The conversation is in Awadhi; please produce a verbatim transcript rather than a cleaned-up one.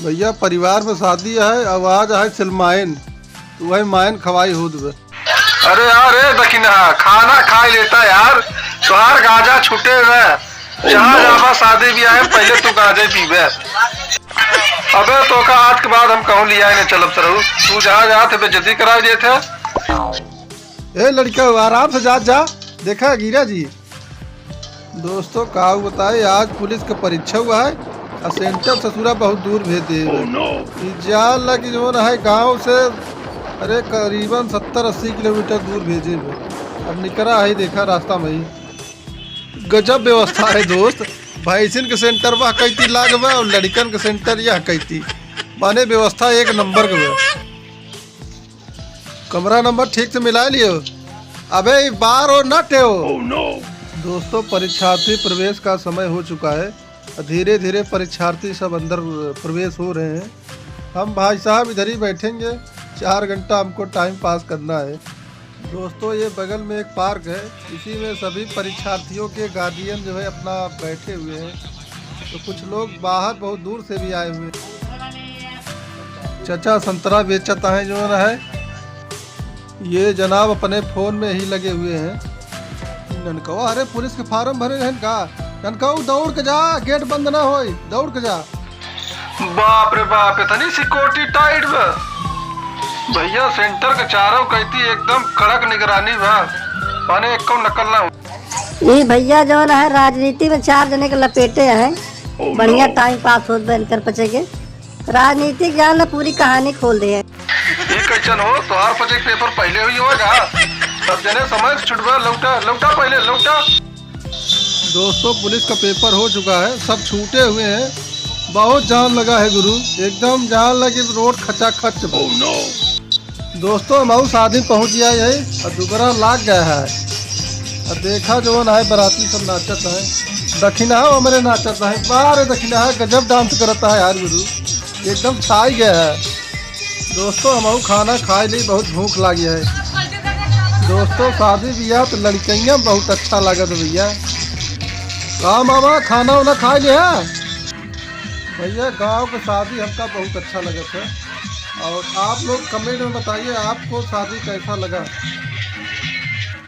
भैया, परिवार में शादी है, आवाज है सिलमाइन, तो वही माइन खवाई हो देबे। अरे यार, ए दखिनहा, खाना खाई लेता यार, तोहार गांजा छूटे न। जहाँ जाबा शादी ब्याह में, पहले तू गांजे पीबे। अबे तोका आज के बाद हम कहूँ लिया ने चलब सरऊ, तू जहाँ जात है बेइज्जती कराई देत है। ए लड़का, आराम से जात जा, देखा गिरा जी। दोस्तों, का बताए, आज पुलिस का परीक्षा हुआ है और सेंटर ससुरा बहुत दूर भेज दे। Oh, no! ई जान ला कि जौन है गांव से, अरे, करीबन सत्तर अस्सी किलोमीटर दूर भेजे बे। अब निकरा है, देखा रास्ता में ही। गजब व्यवस्था है दोस्त, भैंसिन के सेंटर वह कैती लाग बा और लड़कन के सेंटर यह कैती, माने व्यवस्था एक नंबर के बा। कमरा नंबर ठीक से मिला लियो। अबे, ई बार और ना टेओ। Oh, no! दोस्तों, परीक्षार्थी प्रवेश का समय हो चुका है। धीरे-धीरे परीक्षार्थी सब अंदर प्रवेश हो रहे हैं। हम भाई साहब इधर ही बैठेंगे, चार घंटा हमको टाइम पास करना है। दोस्तों, ये बगल में एक पार्क है, इसी में सभी परीक्षार्थियों के गार्जियन जो है अपना बैठे हुए हैं। तो कुछ लोग बाहर बहुत दूर से भी आए हुए हैं। चाचा संतरा बेचत हैं जो है, ये जनाब अपने फोन में ही लगे हुए हैं। ननकवा, अरे पुलिस के फार्म भरे रहन का? ननकऊ दौड़ के जा, गेट बंद ना होई, दौड़ के जा। बाप रे बाप, इतनी सिक्योरिटी टाइट बा। भैया सेंटर के चारों कैती एकदम कड़क निगरानी बा, माने एको नकल ना हो। ई भैया जौन है राजनीति में चार जने के लपेटे हैं, बढ़िया टाइम पास होत बा इनकर पचे के। राजनीतिक जान ला पूरी कहानी खोल दे है। ई कैसन हो? तोहार पचे के पेपर पहले हुई होगा। सब जने समय से छुटबा, लौटा, लौटा पहले, लौटा। दोस्तों, पुलिस का पेपर हो चुका है, सब छूटे हुए हैं। बहुत जाम लगा है गुरु, एकदम जाम लगे, रोड खचाखच बा। Oh, no! दोस्तों, हम अउ शादी पहुँच गया है और दुबरा लाग गया है। और देखा जौन है, बराती सब नाचत है, दखिनहा हमरे नाचत है, बारे दखिनहा गजब डांस करता है यार गुरु, एकदम छाई गया है। दोस्तों, हमहू खाना खाए ली, बहुत भूख लागी है। दोस्तों, शादी बियाह तो लड़कइया में बहुत अच्छा लागत है भैया। का मामा, खाना वाना खाए ली है? भैया, गाँव के शादी हमका बहुत अच्छा लगत है। और आप लोग कमेंट में बताइए, आपको शादी कैसा लगा?